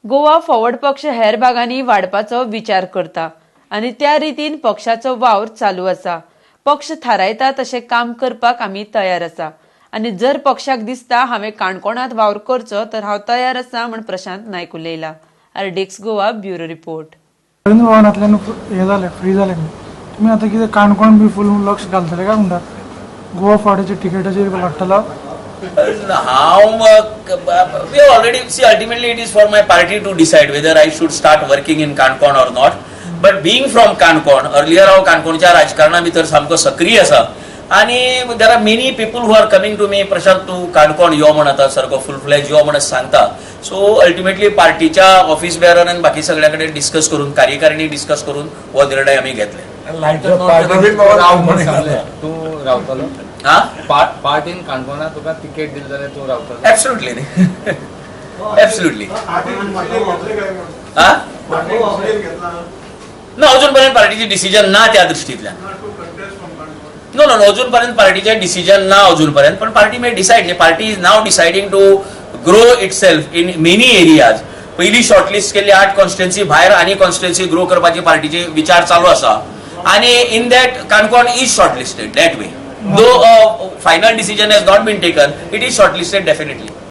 Goa forward पक्ष हेर भागांनी वाडपाचो विचार करता आनी त्या रितीन पक्षाचो वावर चालू आसा. पक्ष थारायता तशें काम करपाक आमी तयार आसा आनी जर पक्षाक दिसता हांवें काणकोणांत वावर करचो तर हांव तयार आसा म्हण प्रशांत नायक उलयला. RDX Goa, bureau report. Ravindra भवनांतल्यान हें जालें, फ्री जालें. तुमी आतां कितें काणकोण बी फूल लक्ष घालतले काय म्हणटा, गोवा फॉरवर्डाच्या टिकेटाचेर लडटलो? हांव, we already see, ultimately it is for my party to decide whether I should start working in Canacona or not. But being from Canacona earlier, हांव काणकोणच्या राजकारणा भितर सामको सक्रीय आसा आनी there are many people who are coming to me, "Prashant, तूं काणकोण यो म्हण, आतां सारको फूल फ्लॅज यो" म्हण सांगता. सो अल्टिमेटली पार्टीच्या ऑफिस बेअरर आनी बाकी सगळ्या कडेन डिस्कस करून, कार्यकारिणी डिस्कस करून हो निर्णय आमी घेतले. राव म्हण सांगलें, तूं रावतलो? हा. पार्टीन काणकोणा तुका तिकेट दिली जाल्यार तूं रावतलो? Absolutely, absolutely. हा, ना, अजून पर्यंत पार्टीचे डिसिजन ना त्या दृष्टीतल्यान. नो, अजून पर्यंत पार्टीचे डिसिजन ना अजून पर्यंत, पण पार्टी मे डिसाइड न्ही. Party is now deciding to grow itself in many areas. पहिली शॉर्टलिस्ट केल्ली आठ कॉन्स्टिट्युन्सी भायर आनी कॉन्स्टिट्युन्सी ग्रो करपाची पार्टीचे विचार चालू आसा आणि in that Canacona is shortlisted that way. Though final decision has not been taken, it is shortlisted definitely.